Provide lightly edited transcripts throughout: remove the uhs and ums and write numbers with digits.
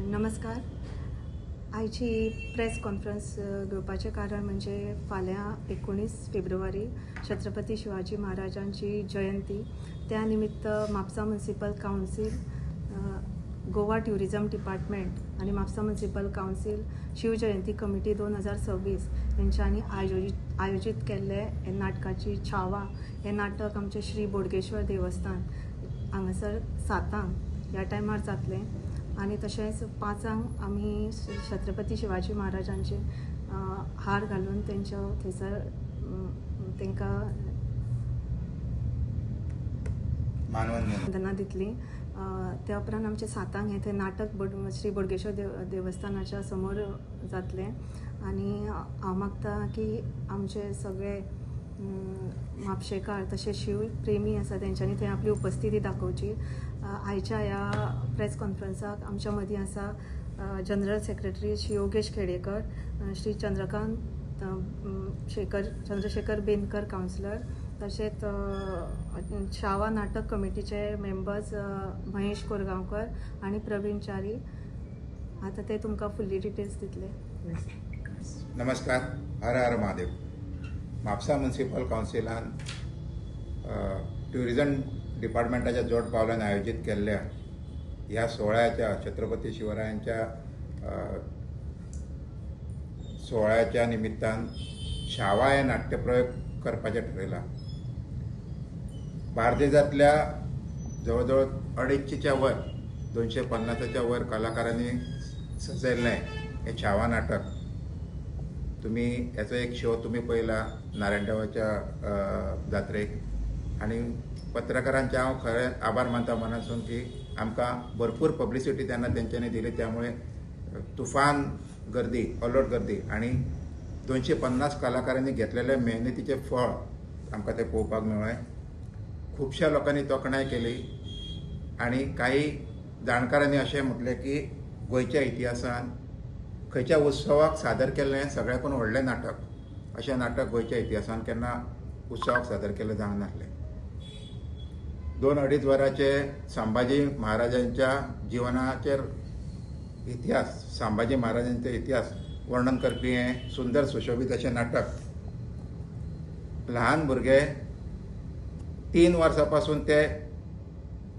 नमस्कार. आयची press conference घेवपाचें कारण म्हणजे फाल्यां 19 फेब्रुवारी छत्रपती शिवाजी महाराजांची जयंती. त्या निमित्त Mapusa municipal council, Goa tourism department आनी Mapusa municipal council Shiv Jayanti committee 2026 हेंच्यांनी आयोजीत केल्ले हे नाटकाची छावा हें नाटक आमचें श्री बोडगेश्वर देवस्थान हांगासर 7 ह्या टायमार जातलें. आनी तशेंच 5 आमी छत्रपती शिवाजी महाराजांचे हार घालून तेंच्या थंयसर तांकां मानवंदना दितली. त्या उपरांत आमचें 7 हें थंय नाटक श्री बोडगेश्वर देवस्थानाच्या समोर जातलें. आनी हांव मागता की आमचे सगळे म्हापशेकार तशें शिव प्रेमी आसा तेंच्यांनी थंय आपली उपस्थिती दाखोवची. आयच्या ह्या प्रेस कॉन्फरन्साक आमच्या मदीं आसा general secretary Shri Yogesh Khedekar, Shri Chandrakant Chandrashekhar Benkar councillor, तशेंच छावा नाटक कमिटीचे मेंबर्स महेश कोरगांवकर आनी प्रवीण च्यारी. आतां ते तुमकां फुडली डिटेल्स दितले. नमस्कार, हर हर महादेव. म्हापसा म्युनिसिपल कावन्सिलान ट्युरिजम डिपार्टमेंटाच्या जोड पावलान आयोजीत केल्ल्या ह्या सोहळ्याच्या छत्रपती शिवरायांच्या सोहळ्याच्या निमित्तान छावा हे नाट्यप्रयोग करपाचें ठरयलां. बार्देजांतल्या जवळ जवळ 250च्या वर 250च्या वर कलाकारांनी सजयल्लें हें छावा नाटक. तुमी हेचो एक शो तुमी पळयला नारायणदेवाच्या जात्रेक. आनी पत्रकारांचे हांव खरें आभार मानता मनासून की आमकां भरपूर पब्लिसिटी तेन्ना तेंच्यांनी दिली. त्यामुळे तुफान गर्दी, अलोट गर्दी आनी 250 कलाकारांनी घेतलेले मेहनतीचें फळ आमकां तें पळोवपाक मेळ्ळें. खुबश्या लोकांनी तोखणाय केली आनी काही जाणकारांनी अशें म्हटलें की गोंयच्या इतिहासान खंयच्या उत्सवाक सादर केल्लें सगळ्याकून व्हडलें नाटक, अशें नाटक गोंयच्या इतिहासान केन्ना उत्सवाक सादर केल्लें जावंक नासलें. 2-2.5 वरांचे संभाजी महाराजांच्या जिवनाचेर इतिहास, संभाजी महाराजांचे इतिहास वर्णन करपी हें सुंदर सुशोभीत अशें नाटक ल्हान भुरगे 3 वर्सां पासून ते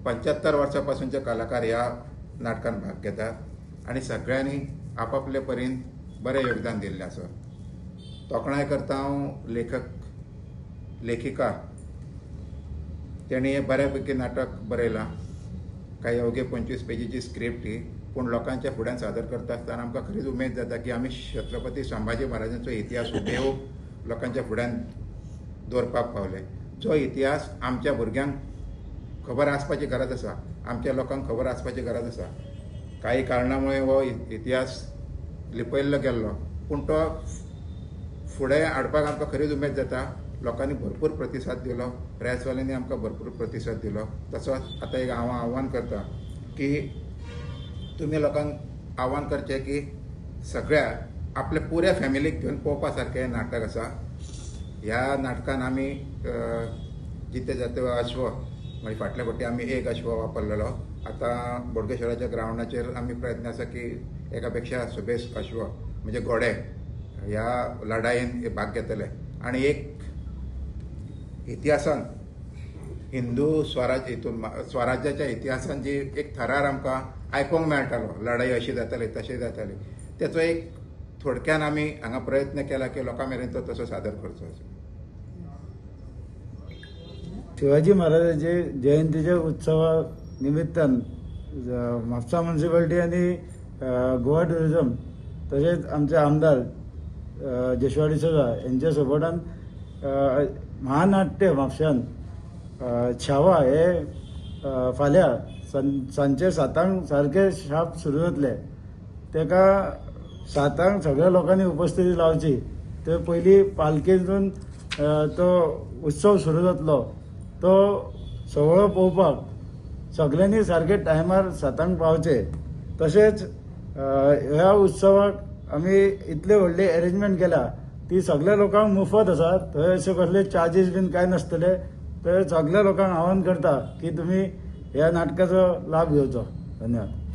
75 वर्सां पासूनचे कलाकार ह्या नाटकान भाग घेतात आनी सगळ्यांनी आपापले परीन बरें योगदान दिल्लें आसा. तोखणाय करता हांव लेखक लेखिका, तेणी हें बऱ्यापैकी नाटक बरयलां. कांय अवघे 25 पेजीची स्क्रिप्ट ही, पूण लोकांच्या फुड्यान सादर करता आसतना आमकां खरीच उमेद जाता की आमी छत्रपती संभाजी महाराजांचो इतिहास हुबेहूब लोकांच्या फुड्यान दवरपाक पावले. जो इतिहास आमच्या भुरग्यांक खबर आसपाची गरज आसा, आमच्या लोकांक खबर आसपाची गरज आसा. काही कारणामुळे हो इतिहास लिपयल्लो गेल्लो, पूण तो फुडें हाडपाक आमकां खरीच उमेद जाता. लोकांनी भरपूर प्रतिसाद दिलो, प्रेसवाल्यांनी आमकां भरपूर प्रतिसाद दिलो. तसोच आतां एक हांव आव्हान करता की तुमी लोकांक आव्हान करचें की सगळ्या आपल्या पुऱ्या फॅमिलीक घेवन पळोवपा सारकें नाटक आसा. ह्या नाटकान आमी जिते जाते अश्व म्हणजे फाटल्या फावटी आमी एक अश्व वापरलेलो, आतां बोडगेश्वराच्या ग्रावंडाचेर आमी प्रयत्न आसा की एका पेक्षा सुबेस अश्व म्हणजे घोडे ह्या लढायेन भाग घेतले. आनी एक इतिहासान हिंदू स्वराज हितून स्वराज्याच्या इतिहासान जी एक थरार आमकां आयकूंक मेळटालो, लढाई अशी जाताली तशी जाताली, तेचो एक थोडक्यान आमी हांगा प्रयत्न केला की लोकां मेरेन तो तसो सादर करचो. शिवाजी महाराजांचे जयंतीच्या उत्सवा निमित्तान म्हापसा म्युनिसिपालिटी आनी गोवा ट्युरिजम तशेंच आमचे आमदार जोशुआ डिसोजा यांच्या सपोर्टान महानाट्य म्हापशान छावा हे फाल्यां सांजचे 7 सारके शार्प सुरू जातले. तेका 7 सगळ्या लोकांनी उपस्थिती लावची. ते पयलीं पालखेतून तो उत्सव सुरू जातलो, तो सगळो पळोवपाक सगळ्यांनी सारके टायमार 7 पावचे. तशेंच ह्या उत्सवाक आमी इतले व्हडले एरेंजमेंट केल्या ती सगळ्या लोकांक मुफत आसा, थंय अशे कसले चार्जीस बीन कांय नासतले. तर सगळ्या लोकांक आव्हान करता की तुमी ह्या नाटकाचो लाभ घेवचो. धन्यवाद.